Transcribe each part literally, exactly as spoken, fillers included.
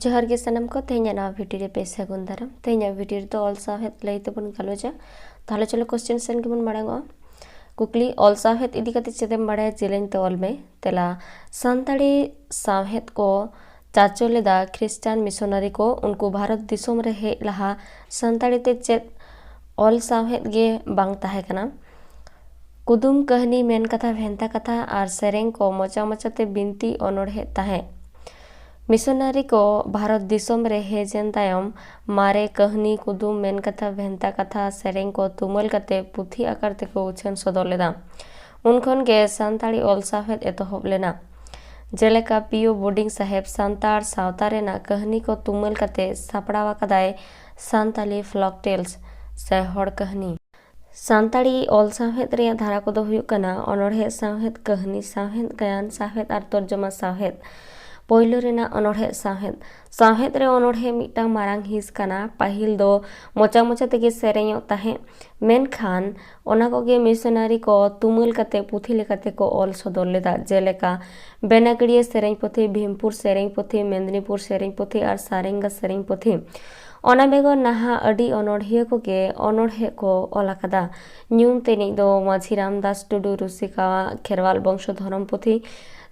ᱡᱚᱦᱟᱨ ᱜᱮ ᱥᱟᱱᱟᱢ ᱠᱚ, ᱛᱮᱦᱮᱧᱟᱜ ᱱᱟᱣᱟ ᱵᱷᱤᱰᱤᱭᱳ ᱨᱮ ᱯᱮ ᱥᱟᱹᱜᱩᱱ ᱫᱟᱨᱟᱢ᱾ ᱛᱮᱦᱮᱧᱟᱜ ᱵᱷᱤᱰᱤᱭᱳ ᱨᱮᱫᱚ ᱚᱞ ᱥᱟᱶᱦᱮᱫ ᱞᱟᱹᱭ ᱛᱮᱵᱚᱱ ᱜᱟᱞᱚᱪᱟ᱾ ᱛᱟᱦᱚᱞᱮ ᱪᱚᱞᱚ ᱠᱚᱥᱪᱮᱱ ᱥᱮᱱ ᱜᱮᱵᱚᱱ ᱢᱟᱲᱟᱝᱚᱜᱼᱟ᱾ ᱠᱩᱠᱞᱤ, ᱚᱞ ᱥᱟᱶᱦᱮᱫ ᱤᱫᱤ ᱠᱟᱛᱮ ᱪᱮᱫ ᱮᱢ ᱵᱟᱲᱟᱭᱟ? ᱡᱮᱞᱮᱧ ᱛᱮ ᱚᱞ ᱢᱮ᱾ ᱛᱮᱞᱟ, ᱥᱟᱱᱛᱟᱲᱤ ᱥᱟᱶᱦᱮᱫ ᱠᱚ ᱪᱟᱪᱚ ᱞᱮᱫᱟ ᱠᱷᱨᱤᱥᱴᱟᱱ ᱢᱤᱥᱚᱱᱟᱨᱤ ᱠᱚ᱾ ᱩᱱᱠᱩ ᱵᱷᱟᱨᱚᱛ ᱫᱤᱥᱚᱢ ᱨᱮ ᱦᱮᱡ ᱞᱟᱦᱟ ᱥᱟᱱᱛᱟᱲᱤ ᱛᱮ ᱪᱮᱫ ᱚᱞ ᱥᱟᱶᱦᱮᱫ ᱜᱮ ᱵᱟᱝ ᱛᱟᱦᱮᱸ ᱠᱟᱱᱟ? ᱠᱩᱫᱩᱢ, ᱠᱟᱹᱦᱱᱤ, ᱢᱮᱱ ᱠᱟᱛᱷᱟ, ᱵᱷᱮᱱᱛᱟ ᱠᱟᱛᱷᱟ ᱟᱨ ᱥᱮᱨᱮᱧ ᱠᱚ ᱢᱚᱪᱟ ᱢᱚᱪᱟᱛᱮ ᱵᱤᱱᱛᱤ ᱚᱱᱚᱬᱦᱮ ᱛᱟᱦᱮᱸᱫ᱾ ᱢᱤᱥᱚᱱᱟᱨᱤ ᱠᱚ ᱵᱷᱟᱨᱚᱛ ᱫᱤᱥᱚᱢ ᱨᱮ ᱦᱮᱡ ᱮᱱ ᱛᱟᱭᱚᱢ ᱢᱟᱨᱮ ᱠᱟᱹᱦᱱᱤ, ᱠᱩᱫᱩᱢ, ᱢᱮᱱ ᱠᱟᱛᱷᱟ, ᱵᱷᱮᱱᱛᱟ ᱠᱟᱛᱷᱟ, ᱥᱮᱨᱮᱧ ᱠᱚ ᱛᱩᱢᱟᱹᱞ ᱠᱟᱛᱮ ᱯᱩᱛᱷᱤ ᱟᱠᱟᱨ ᱛᱮᱠᱚ ᱩᱪᱷᱟᱹᱱ ᱥᱚᱫᱚᱨ ᱞᱮᱫᱟ᱾ ᱩᱱ ᱠᱷᱚᱱ ᱜᱮ ᱥᱟᱱᱛᱟᱲᱤ ᱚᱞ ᱥᱟᱶᱦᱮᱫ ᱮᱛᱚᱦᱚᱵ ᱞᱮᱱᱟ᱾ ᱡᱮᱞᱮᱠᱟ ᱯᱤᱭᱳ ᱵᱳᱰᱤᱝ ᱥᱟᱦᱮᱵᱽ ᱥᱟᱱᱛᱟᱲ ᱥᱟᱶᱛᱟ ᱨᱮᱱᱟᱜ ᱠᱟᱹᱦᱱᱤ ᱠᱚ ᱛᱩᱢᱟᱹᱞ ᱠᱟᱛᱮ ᱥᱟᱯᱲᱟᱣ ᱟᱠᱟᱫᱟᱭ ᱥᱟᱱᱛᱟᱞᱤ ᱯᱷᱞᱚᱠ ᱴᱮᱞᱥ ᱥᱮ ᱦᱚᱲ ᱠᱟᱹᱦᱱᱤ᱾ ᱥᱟᱱᱛᱟᱲᱤ ᱚᱞ ᱥᱟᱶᱦᱮᱫ ᱨᱮᱭᱟᱜ ᱫᱷᱟᱨᱟ ᱠᱚᱫᱚ ᱦᱩᱭᱩᱜ ᱠᱟᱱᱟ ᱚᱱᱚᱬᱦᱮ ᱥᱟᱶᱦᱮᱫ, ᱠᱟᱹᱦᱱᱤ ᱥᱟᱶᱦᱮᱫ, ᱜᱟᱭᱟᱱ ᱥᱟᱶᱦᱮᱫ ᱟᱨ ᱛᱚᱨᱡᱚᱢᱟ ᱥᱟᱶᱦᱮᱫ᱾ ᱯᱳᱭᱞᱳ ᱨᱮᱱᱟᱜ ᱚᱱᱚᱬᱦᱮ ᱥᱟᱶᱦᱮᱫ᱾ ᱥᱟᱶᱦᱮᱫ ᱨᱮ ᱚᱱᱚᱬᱦᱮ ᱢᱤᱫᱴᱟᱝ ᱢᱟᱨᱟᱝ ᱦᱤᱸᱥ ᱠᱟᱱᱟ᱾ ᱯᱟᱹᱦᱤᱞ ᱫᱚ ᱢᱚᱪᱟ ᱢᱚᱪᱟ ᱛᱮᱜᱮ ᱥᱮᱨᱮᱧᱚᱜ ᱛᱟᱦᱮᱸᱫ, ᱢᱮᱱᱠᱷᱟᱱ ᱚᱱᱟ ᱠᱚᱜᱮ ᱢᱤᱥᱚᱱᱟᱨᱤ ᱠᱚ ᱛᱩᱢᱟᱹᱞ ᱠᱟᱛᱮ ᱯᱩᱛᱷᱤ ᱞᱮᱠᱟᱛᱮ ᱠᱚ ᱚᱞ ᱥᱚᱫᱚᱨ ᱞᱮᱫᱟ, ᱡᱮᱞᱮᱠᱟ ᱵᱮᱱᱟᱜᱟᱹᱲᱤᱭᱟᱹ ᱥᱮᱨᱮᱧ ᱯᱩᱛᱷᱤ, ᱵᱷᱤᱢᱯᱩᱨ ᱥᱮᱨᱮᱧ ᱯᱩᱛᱷᱤ, ᱢᱮᱫᱽᱱᱤᱯᱩᱨ ᱥᱮᱨᱮᱧ ᱯᱩᱛᱷᱤ ᱟᱨ ᱥᱟᱨᱮᱝᱜᱟ ᱥᱮᱨᱮᱧ ᱯᱩᱛᱷᱤ᱾ ᱚᱱᱟ ᱵᱮᱜᱚᱨ ᱱᱟᱦᱟᱜ ᱟᱹᱰᱤ ᱚᱱᱚᱬᱦᱤᱭᱟᱹ ᱠᱚᱜᱮ ᱚᱱᱚᱬᱦᱮ ᱠᱚ ᱚᱞ ᱟᱠᱟᱫᱟ᱾ ᱧᱩᱢ ᱛᱮᱱᱤᱡ ᱫᱚ ᱢᱟᱹᱡᱷᱤ ᱨᱟᱢᱫᱟᱥ ᱴᱩᱰᱩ ᱨᱩᱥᱤᱠᱟᱣᱟᱜ ᱠᱷᱮᱨᱣᱟᱞ ᱵᱚᱝᱥᱚ ᱫᱷᱚᱨᱚᱢ ᱯᱩᱛᱷᱤ,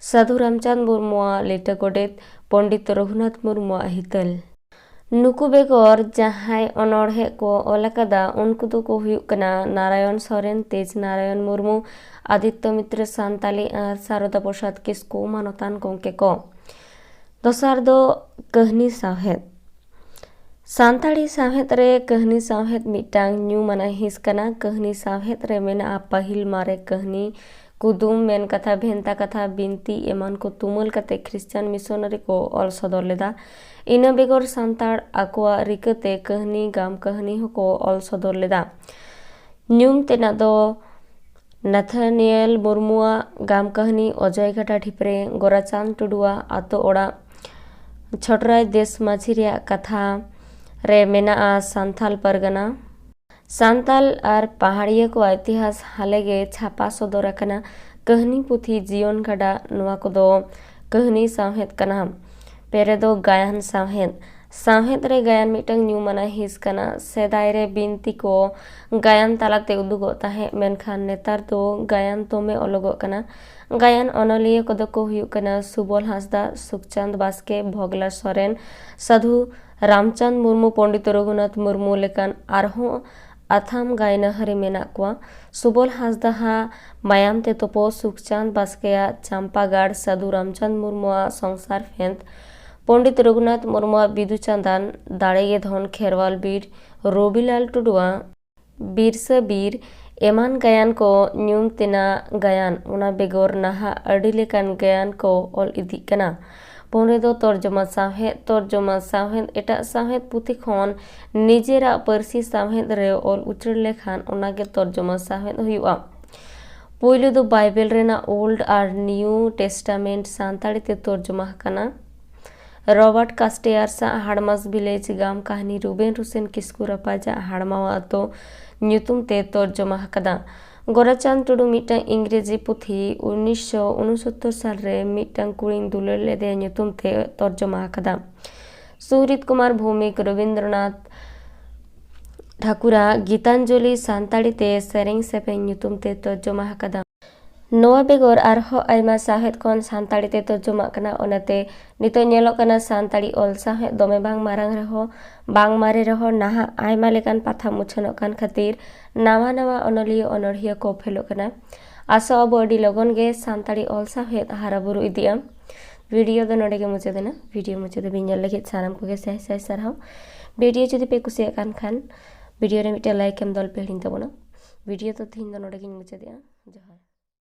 ᱥᱟᱹᱫᱷᱩ ᱨᱟᱢᱪᱟᱸᱫᱽ ᱢᱩᱨᱢᱩᱣᱟᱜ ᱞᱤᱴᱟᱹ ᱜᱚᱰᱮᱛ, ᱯᱚᱱᱰᱤᱛ ᱨᱚᱜᱷᱩᱱᱟᱛᱷ ᱢᱩᱨᱢᱩᱣᱟᱜ ᱦᱤᱛᱟᱹᱞ᱾ ᱱᱩᱠᱩ ᱵᱮᱜᱚᱨ ᱡᱟᱦᱟᱸᱭ ᱚᱱᱚᱬᱦᱮ ᱠᱚ ᱚᱞ ᱟᱠᱟᱫᱟ, ᱩᱱᱠᱩ ᱫᱚᱠᱚ ᱦᱩᱭᱩᱜ ᱠᱟᱱᱟ ᱱᱟᱨᱟᱭᱚᱱ ᱥᱚᱨᱮᱱ, ᱛᱮᱡᱽ ᱱᱟᱨᱟᱭᱚᱱ ᱢᱩᱨᱢᱩ, ᱟᱫᱤᱛᱛᱚ ᱢᱤᱛᱨᱚ ᱥᱟᱱᱛᱟᱞᱤ ᱟᱨ ᱥᱟᱨᱚᱫᱟ ᱯᱨᱚᱥᱟᱫᱽ ᱠᱤᱥᱠᱩ ᱢᱟᱱᱚᱛᱟᱱ ᱜᱚᱢᱠᱮ ᱠᱚ᱾ ᱫᱚᱥᱟᱨ ᱫᱚ ᱠᱟᱹᱦᱱᱤ ᱥᱟᱶᱦᱮᱫ᱾ ᱥᱟᱱᱛᱟᱲᱤ ᱥᱟᱶᱦᱮᱫ ᱨᱮ ᱠᱟᱹᱦᱱᱤ ᱥᱟᱶᱦᱮᱫ ᱢᱤᱫᱴᱟᱝ ᱧᱩᱢᱟᱱᱟᱜ ᱦᱤᱸᱥ ᱠᱟᱱᱟ᱾ ᱠᱟᱹᱦᱱᱤ ᱥᱟᱶᱦᱮᱫ ᱨᱮ ᱢᱮᱱᱟᱜᱼᱟ ᱯᱟᱹᱦᱤᱞ ᱢᱟᱨᱮ ᱠᱟᱹᱦᱱᱤ, ᱠᱩᱫᱩᱢ, ᱢᱮᱱ ᱠᱟᱛᱷᱟ, ᱵᱷᱮᱱᱛᱟ ᱠᱟᱛᱷᱟ, ᱵᱤᱱᱛᱤ ᱮᱢᱟᱱ ᱠᱚ ᱛᱩᱢᱟᱹᱞ ᱠᱟᱛᱮ ᱠᱷᱨᱤᱥᱴᱟᱱ ᱢᱤᱥᱚᱱᱟᱨᱤ ᱠᱚ ᱚᱞ ᱥᱚᱫᱚᱨ ᱞᱮᱫᱟ᱾ ᱤᱱᱟᱹ ᱵᱮᱜᱚᱨ ᱥᱟᱱᱛᱟᱲ ᱟᱠᱚᱣᱟᱜ ᱨᱤᱠᱟᱹᱛᱮ ᱠᱟᱹᱦᱱᱤ, ᱜᱟᱢ ᱠᱟᱹᱦᱱᱤ ᱦᱚᱸᱠᱚ ᱚᱞ ᱥᱚᱫᱚᱨ ᱞᱮᱫᱟ᱾ ᱧᱩᱢ ᱛᱮᱱᱟᱜ ᱫᱚ ᱱᱟᱛᱷᱟᱱᱤᱭᱮᱞ ᱢᱩᱨᱢᱩᱣᱟᱜ ᱜᱟᱢ ᱠᱟᱹᱦᱱᱤ ᱚᱡᱚᱭ ᱜᱟᱰᱟ ᱰᱷᱤᱯᱨᱮ, ᱜᱳᱨᱟᱪᱟᱸᱫᱽ ᱴᱩᱰᱩᱣᱟᱜ ᱟᱛᱳ ᱚᱲᱟᱜ, ᱪᱷᱚᱴᱨᱟᱭ ᱫᱮᱥ ᱢᱟᱹᱡᱷᱤ ᱨᱮᱭᱟᱜ ᱠᱟᱛᱷᱟ ᱨᱮ ᱢᱮᱱᱟᱜᱼᱟ ᱥᱟᱱᱛᱷᱟᱞ ᱯᱟᱨᱜᱟᱱᱟ᱾ ᱥᱟᱱᱛᱟᱞ ᱟᱨ ᱯᱟᱦᱟᱲᱤᱭᱟᱹ ᱠᱚᱣᱟᱜ ᱤᱛᱤᱦᱟᱥ ᱦᱟᱞᱮᱜᱮ ᱪᱷᱟᱯᱟ ᱥᱚᱫᱚᱨ ᱟᱠᱟᱱᱟ ᱠᱟᱹᱦᱱᱤ ᱯᱩᱛᱷᱤ ᱡᱤᱭᱚᱱ ᱜᱟᱰᱟ᱾ ᱱᱚᱣᱟ ᱠᱚᱫᱚ ᱠᱟᱹᱦᱱᱤ ᱥᱟᱶᱦᱮᱫ ᱠᱟᱱᱟ᱾ ᱯᱮᱨᱮ ᱫᱚ ᱜᱟᱭᱟᱱ ᱥᱟᱶᱦᱮᱫ᱾ ᱥᱟᱶᱦᱮᱫ ᱨᱮ ᱜᱟᱭᱟᱱ ᱢᱤᱫᱴᱟᱝ ᱧᱩᱢᱟᱱᱟᱜ ᱦᱤᱸᱥ ᱠᱟᱱᱟ᱾ ᱥᱮᱫᱟᱭ ᱨᱮ ᱵᱤᱱᱛᱤ ᱠᱚ ᱜᱟᱭᱟᱱ ᱛᱟᱞᱟᱛᱮ ᱩᱫᱩᱜᱚᱜ ᱛᱟᱦᱮᱸᱫ, ᱢᱮᱱᱠᱷᱟᱱ ᱱᱮᱛᱟᱨ ᱫᱚ ᱜᱟᱭᱟᱱ ᱫᱚᱢᱮ ᱚᱞᱚᱜᱚᱜ ᱠᱟᱱᱟ᱾ ᱜᱟᱭᱟᱱ ᱚᱱᱚᱞᱤᱭᱟᱹ ᱠᱚᱫᱚ ᱠᱚ ᱦᱩᱭᱩᱜ ᱠᱟᱱᱟ ᱥᱩᱵᱚᱞ ᱦᱟᱸᱥᱫᱟ, ᱥᱩᱠᱪᱟᱸᱫᱽ ᱵᱟᱥᱠᱮ, ᱵᱷᱚᱜᱽᱞᱟ ᱥᱚᱨᱮᱱ, ᱥᱟᱹᱫᱷᱩ ᱨᱟᱢᱪᱟᱸᱫᱽ ᱢᱩᱨᱢᱩ, ᱯᱚᱸᱰᱤᱛ ᱨᱚᱜᱷᱩᱱᱟᱛᱷ ᱢᱩᱨᱢᱩ ᱞᱮᱠᱟᱱ ᱟᱨᱦᱚᱸ ᱟᱛᱷᱟᱢ ᱜᱟᱭᱱᱟᱦᱟᱨᱤ ᱢᱮᱱᱟᱜ ᱠᱚᱣᱟ᱾ ᱥᱩᱵᱚᱞ ᱦᱟᱸᱥᱫᱟᱦᱟᱜ ᱢᱟᱭᱟᱢ ᱛᱮ ᱛᱚᱯᱚ, ᱥᱩᱠᱪᱟᱸᱫᱽ ᱵᱟᱥᱠᱮᱭᱟᱜ ᱪᱟᱢᱯᱟᱜᱟᱲ, ᱥᱟᱹᱫᱷᱩ ᱨᱟᱢᱪᱟᱸᱫᱽ ᱢᱩᱨᱢᱩᱣᱟᱜ ᱥᱚᱝᱥᱟᱨ ᱯᱷᱮᱸᱫᱽ, ᱯᱚᱸᱰᱤᱛ ᱨᱚᱜᱷᱩᱱᱟᱛᱷ ᱢᱩᱨᱢᱩᱣᱟᱜ ᱵᱤᱫᱩ ᱪᱟᱸᱫᱟᱱ, ᱫᱟᱲᱮ ᱜᱮ ᱫᱷᱚᱱ, ᱠᱷᱮᱨᱣᱟᱞ ᱵᱤᱨ, ᱨᱚᱵᱤᱞᱟᱞ ᱴᱩᱰᱩᱣᱟᱜ ᱵᱤᱨᱥᱟᱹ ᱵᱤᱨ ᱮᱢᱟᱱ ᱜᱟᱭᱟᱱ ᱠᱚ ᱧᱩᱢ ᱛᱮᱱᱟᱜ ᱜᱟᱭᱟᱱ᱾ ᱚᱱᱟ ᱵᱮᱜᱚᱨ ᱱᱟᱦᱟᱜ ᱟᱹᱰᱤ ᱞᱮᱠᱟᱱ ᱜᱟᱭᱟᱱ ᱠᱚ ᱚᱞ ᱤᱫᱤᱜ ᱠᱟᱱᱟ᱾ ᱯᱩᱱᱨᱮ ᱫᱚ ᱛᱚᱨᱡᱚᱢᱟ ᱥᱟᱶᱦᱮᱫ᱾ ᱛᱚᱨᱡᱚᱢᱟ ᱥᱟᱶᱦᱮᱫ ᱮᱴᱟᱜ ᱥᱟᱶᱦᱮᱫ ᱯᱩᱛᱷᱤ ᱠᱷᱚᱱ ᱱᱤᱡᱮᱨᱟᱜ ᱯᱟᱹᱨᱥᱤ ᱥᱟᱶᱦᱮᱫ ᱨᱮ ᱚᱞ ᱩᱪᱟᱹᱲ ᱞᱮᱠᱷᱟᱱ ᱚᱱᱟᱜᱮ ᱛᱚᱨᱡᱚᱢᱟ ᱥᱟᱶᱦᱮᱫ ᱦᱩᱭᱩᱜᱼᱟ᱾ ᱯᱩᱭᱞᱩ ᱫᱚ ᱵᱟᱭᱵᱮᱞ ᱨᱮᱱᱟᱜ Old ᱟᱨ New Testament ᱥᱟᱱᱛᱟᱲᱤ ᱛᱮ ᱛᱚᱨᱡᱚᱢᱟ ᱟᱠᱟᱱᱟ᱾ ᱨᱚᱵᱟᱨᱴ ᱠᱟᱥᱴᱮᱭᱟᱨᱥ ᱟᱜ ᱦᱟᱲᱢᱟᱥ ᱵᱷᱤᱞᱮᱡᱽ ᱜᱟᱢ ᱠᱟᱹᱦᱱᱤ ᱨᱩᱵᱮᱱ ᱨᱩᱥᱮᱱ ᱠᱤᱥᱠᱩ ᱨᱟᱯᱟᱡᱟᱜ ᱦᱟᱲᱢᱟᱣᱟ ᱟᱛᱳ ᱧᱩᱛᱩᱢ ᱛᱮ ᱛᱚᱨᱡᱚᱢᱟ ᱟᱠᱟᱫᱟ᱾ ᱜᱳᱨᱟᱪᱟᱸᱫᱽ ᱴᱩᱰᱩ ᱢᱤᱫᱴᱟᱝ ᱤᱝᱨᱮᱡᱤ ᱯᱩᱛᱷᱤ ᱩᱱᱤᱥᱥᱚ ᱩᱱᱩᱥᱚᱛᱛᱚᱨ ᱥᱟᱞ ᱨᱮ ᱢᱤᱫᱴᱟᱝ ᱠᱩᱲᱤᱧ ᱫᱩᱞᱟᱹᱲ ᱞᱮᱫᱮᱭᱟ ᱧᱩᱛᱩᱢ ᱛᱮ ᱛᱚᱨᱡᱚᱢᱟ ᱟᱠᱟᱫᱟ᱾ ᱥᱩᱦᱨᱤᱛ ᱠᱩᱢᱟᱨ ᱵᱷᱳᱣᱢᱤᱠ ᱨᱚᱵᱤᱱᱫᱨᱚᱱᱟᱛᱷ ᱴᱷᱟᱠᱩᱨᱟᱜ ᱜᱤᱛᱟᱧᱡᱚᱞᱤ ᱥᱟᱱᱛᱟᱲᱤ ᱛᱮ ᱥᱮᱨᱮᱧ ᱥᱮᱯᱮᱧ ᱧᱩᱛᱩᱢ ᱛᱮ ᱛᱚᱨᱡᱚᱢᱟ ᱟᱠᱟᱫᱟ᱾ ᱱᱚᱣᱟ ᱵᱮᱜᱚᱨ ᱟᱨᱦᱚᱸ ᱟᱭᱢᱟ ᱥᱟᱶᱦᱮᱫ ᱠᱷᱚᱱ ᱥᱟᱱᱛᱟᱲᱤ ᱛᱮ ᱛᱚᱨᱡᱚᱢᱟᱜ ᱠᱟᱱᱟ, ᱚᱱᱟᱛᱮ ᱱᱤᱛᱚᱜ ᱧᱮᱞᱚᱜ ᱠᱟᱱᱟ ᱥᱟᱱᱛᱟᱲᱤ ᱚᱞ ᱥᱟᱶᱦᱮᱫ ᱫᱚᱢᱮ ᱵᱟᱝ ᱢᱟᱨᱟᱝ ᱨᱮᱦᱚᱸ, ᱵᱟᱝ ᱢᱟᱨᱮ ᱨᱮᱦᱚᱸ ᱱᱟᱦᱟᱜ ᱟᱭᱢᱟ ᱞᱮᱠᱟᱱ ᱯᱟᱛᱷᱟᱢ ᱩᱪᱷᱟᱹᱱᱚᱜ ᱠᱟᱱ ᱠᱷᱟᱹᱛᱤᱨ ᱱᱟᱣᱟ ᱱᱟᱣᱟ ᱚᱱᱚᱞᱤᱭᱟᱹ ᱚᱱᱚᱲᱦᱤᱭᱟᱹ ᱠᱚ ᱯᱷᱮᱞᱚᱜ ᱠᱟᱱᱟ᱾ ᱟᱥᱚᱜ ᱟᱵᱚ ᱟᱹᱰᱤ ᱞᱚᱜᱚᱱ ᱜᱮ ᱥᱟᱱᱛᱟᱲᱤ ᱚᱞ ᱥᱟᱶᱦᱮᱫ ᱦᱟᱨᱟ ᱵᱩᱨᱩ ᱤᱫᱤᱜᱼᱟ᱾ ᱵᱷᱤᱰᱤᱭᱳ ᱫᱚ ᱱᱚᱰᱮ ᱜᱮ ᱢᱩᱪᱟᱹᱫ ᱮᱱᱟ᱾ ᱵᱷᱤᱰᱤᱭᱳ ᱢᱩᱪᱟᱹᱫ ᱫᱷᱟᱹᱵᱤᱡ ᱧᱮᱞ ᱞᱟᱹᱜᱤᱫ ᱥᱟᱱᱟᱢ ᱠᱚᱜᱮ ᱥᱟᱭ ᱥᱟᱭ ᱥᱟᱨᱦᱟᱣ᱾ ᱵᱷᱤᱰᱤᱭᱳ ᱡᱩᱫᱤ ᱯᱮ ᱠᱩᱥᱤᱭᱟᱜ ᱠᱟᱱ ᱠᱷᱟᱱ ᱵᱷᱤᱰᱤᱭᱳ ᱨᱮ ᱢᱤᱫᱴᱮᱱ ᱞᱟᱭᱤᱠ ᱮᱢ ᱫᱚ ᱟᱞᱚᱯᱮ ᱦᱤᱲᱤᱧ ᱛᱟᱵᱚᱱᱟ᱾ ᱵᱷᱤᱰᱤᱭᱳ ᱫᱚ ᱛᱤᱦᱤᱧ ᱫᱚ ᱱᱚᱰᱮ ᱜᱤᱧ ᱢᱩᱪᱟᱹᱫᱮᱜᱼᱟ᱾ ᱡᱚᱦᱟᱨ᱾